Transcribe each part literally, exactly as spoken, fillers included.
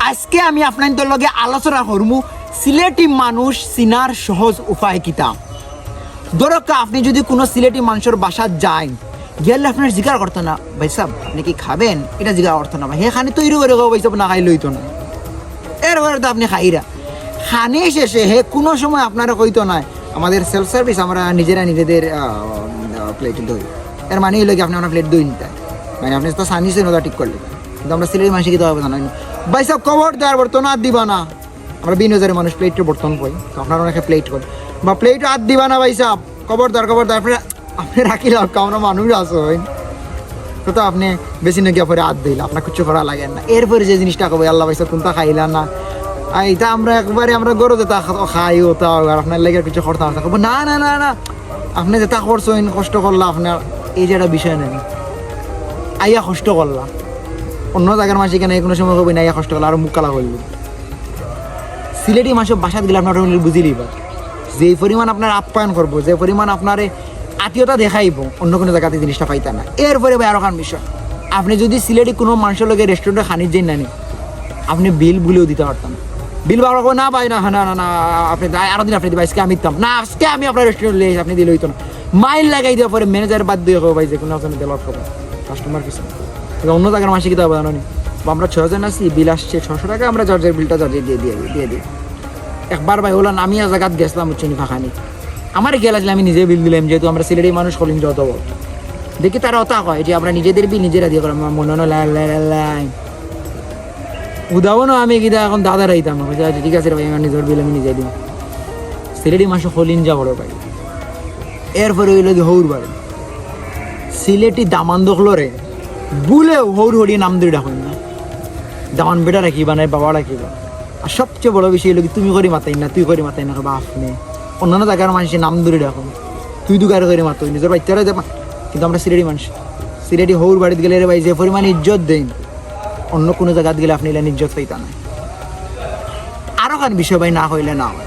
আজকে আমি আপনাইনতর লগে আলোচনা করমু সিলেটি মানুষ চিনার সহজ উপায় কিতা। ধরক্কা, আপনি যদি কুনু সিলেটি মানষর বাসাত যাইন, গেলে আপনারে জিকার করতো না, "ভাই সাব, আপনি কি খাবেন?" ইটা জিকার করতো না, ভাই। হে খানি তৈরি করি কইবো, "ভাই সাব, না খাইলে অইতো না।" এরপরে তো আপনি খাইরা। খানি শেষে হে কুনু সময় আপনারে কইতো নায়, "আমাদের সেলফ সার্ভিস, আমরা নিজেরা নিজেদের, আহ, আহ, প্লেট ধুই।" এর মানে অইলো কি, আপনি আপনার প্লেট ধুইন না। মানে, আপনি তো সানি সেন ওটা ঠিক করলেন। কিন্তু আমরা সিলেটি মানষে কিতা কইবো জানইন নি? "ভাই সাব, খবরদার, বর্তন আত দিবা না।" আমরা বিন বাজারে মানুষ প্লেটর বর্তন কই, তো আপনারা অনেকে প্লেট কইন। বা, "প্লেট আত দিবা না ভাই সাব, খবরদার, খবরদার।" আপনি, আপনি রাখি লাও, আমরা মানুষ আছইন। তো, তো আপনি বেশি নগিয়া পরে আত দিলা, আপনার কিছু করা লাগে না। এরপরে যে জিনিসটা কইবো, "আল্লাহ ভাই সাব, কুনতা খাইলা না?" আর ইটা আমরা একবারে আমরা গরো যেতা খা-, খাই ওতা, আর আপনার লাগে কিছু করতাম না। কইবো, "না, না, না, না, আপনি যেতা করছইন, কষ্ট করলা আপনার, এই যে একটা বিষয় নেই, আইয়া কষ্ট করলা।" অন্য জাগার মানষে কেনে কুনু সময় কইবো না, "আইয়া কষ্ট করলা", আর মুখ কালা করলো। সিলেটি মানষর বাসাত গেলে আপনার automatic বুঝি লিবা, যে পরিমাণ আপনার আপ্যায়ন করবো, যে পরিমাণ আপনারে আত্মীয়তা দেখাইবো, অন্য কুনু জাগাত ই জিনিসটা পাইতা না। এরপরে ভাই আরোখান বিষয়, আপনি যদি সিলেটি কুনু মানষর লগে রেস্টুরেন্টে খানিত যাইন না নি, আপনি বিল ভুলেও দিতা পারতা না। বিল বারবার কইবো, "না ভাই, না, না, না, না, আপনি আরো দিন আপনি দিবা, আজকে আমি দিতাম না, আজকে আমি আপনার রেস্টুরেন্টে লই, আপনি দিলে অইতো না।" মাইর লাগাই দেওয়ার পরে ম্যানেজার বাধ্য অইয়া কইবো, "ভাই, যে কুনু আছে দিলে কইবো।" কাস্টমার পিছনে। কিন্তু অন্য জাগার মানষে কিতা কইবো জানো নি? বা, আমরা ছয়জন আছি, বিল আসছে ছয়শো টাকা, আমরা যার যার বিলটা যার যার দিয়া, দিয়া, দিয়া দেই। একবার ভাই অলা নামিয়া জাগাত গেছলাম, বুঝছো নি, ফাঁকানি। আমার খেয়াল আছিল আমি নিজে বিল দিলাম, যেহেতু আমরা সিলেটি মানুষ, কলিং যত বড়। দেখি তারা অতা কয় যে আমরা নিজেদের বিল নিজেরা দিয়া করি, আমার মনে অইলো লাই, লাই, লাই, লাই। উদাও না আমি কিতা অখন দাদা রাইতাম, কইছে, "আচ্ছা, ঠিক আছে রে ভাই, আমার নিজর বিল আমি নিজে দিমু।" সিলেটি মানষে কলিং যা বড় ভাই। এরপরে অইলো কি হউর বাড়ি। সিলেটি দামান দখলরে ভুলেও হউর হড়িয়ে নাম ধরি ডাকইন না। দামান বেটারে কিবা নায়, বাবারে কিবা। আর সবচেয়ে বড় বিষয় অইলো কি, তুমি করি মাতইন না, তুই করি মাতইন না, কইবা আপনি। অন্যান্য জাগার মানষে নাম ধরি ডাকইন, তুই দুগার করি মাতইন, নিজর বাইচ্চারে দেবা। কিন্তু আমরা সিলেটি মানষ, সিলেটি হউর বাড়িত গেলে রে ভাই যে পরিমাণ ইজ্জত দেইন, অন্য কুনু জাগাত গেলে আপনি ইলা ইজ্জত পাইতা না। আরোখান বিষয় ভাই না কইলে না অয়।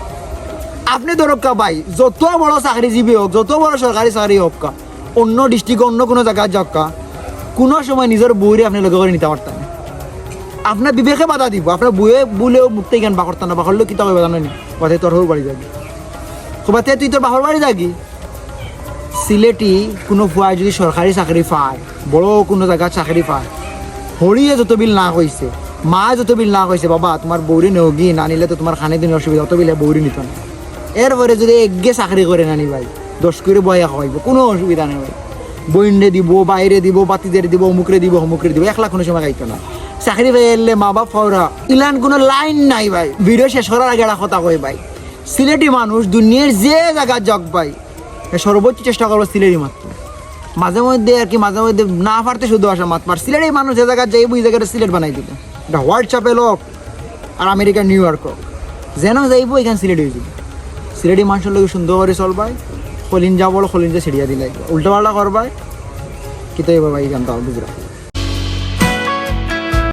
আপনি ধরক্কা ভাই, যত বড় চাকরিজীবী অউক, যত বড় সরকারি চাকরি অউক্কা, অন্য ডিস্ট্রিক্টে অন্য কুনু জাগাত যাউক্কা, কুনু সময় নিজর বউরে আপনি লগে করি নিতা পারতা না। আপনার বিবেকে বাধা দিবো, আপনার বউয়ে ভুলেও মুখ থাকি ইখান বার করতা না, বার করলে কিতা কইবা জানো নি? কইবা তে তোর হউর বাড়ি যাগি। কইবা তে তুই তোর বাপর বাড়ি যাগি। সিলেটি কুনু ফুয়ায় যদি সরকারি চাকরি পায়, বড় কুনু জাগাত চাকরি পায়, হড়িয়ে যত বিল না কইছে, মায় যত বিল না কইছে, "বাবা, তুমার বউরে নেওগি, না নিলে তো তুমার খানি দিনে অসুবিধা", অত বিল হে বউরে নিতো না। এরপরে যদি এগিয়ে চাকরি করে না নি ভাই, দশ করে বয়া খাওয়াইবো, কুনু অসুবিধা নাই ভাই। বইনরে দিবো, বাইরে দিবো, বাতিজারে দিবো, অমুকরে দিবো, অমুকরে দিবো, একলা কুনু সময় খাইতো না। চাকরি পাইলে মা বাপ ফাওরা, ইলান কুনু লাইন নাই ভাই। ভিডিও শেষ করার আগে একটা কথা কই ভাই, সিলেটি মানুষ দুনিয়ার যে জাগাত যাউক ভাই, এ সর্বোচ্চ চেষ্টা করবো সিলেটি মাততো। মাঝে মধ্যে আর কি, মাঝে মধ্যে না পারতে শুদ্ধ ভাষা মাত পার। সিলেটি মানুষ যে জাগাত যাইবো, ই জাগাটা সিলেট বানাই দিবো। এটা WhatsApp-এ অউক আর আমেরিকার নিউ ইয়র্ক অউক, যেন যাইবো, ইখান সিলেটি অইযিবো। সিলেটি মানষর লগে সুন্দর করি চলবায়, কলিঞ্জা বড়, কলিঞ্জা ছিড়িয়া দিলাইবো। উল্টা পাল্টা করবায়, কিতা অইবো ভাই, ইখান তাও বুঝি রাখো।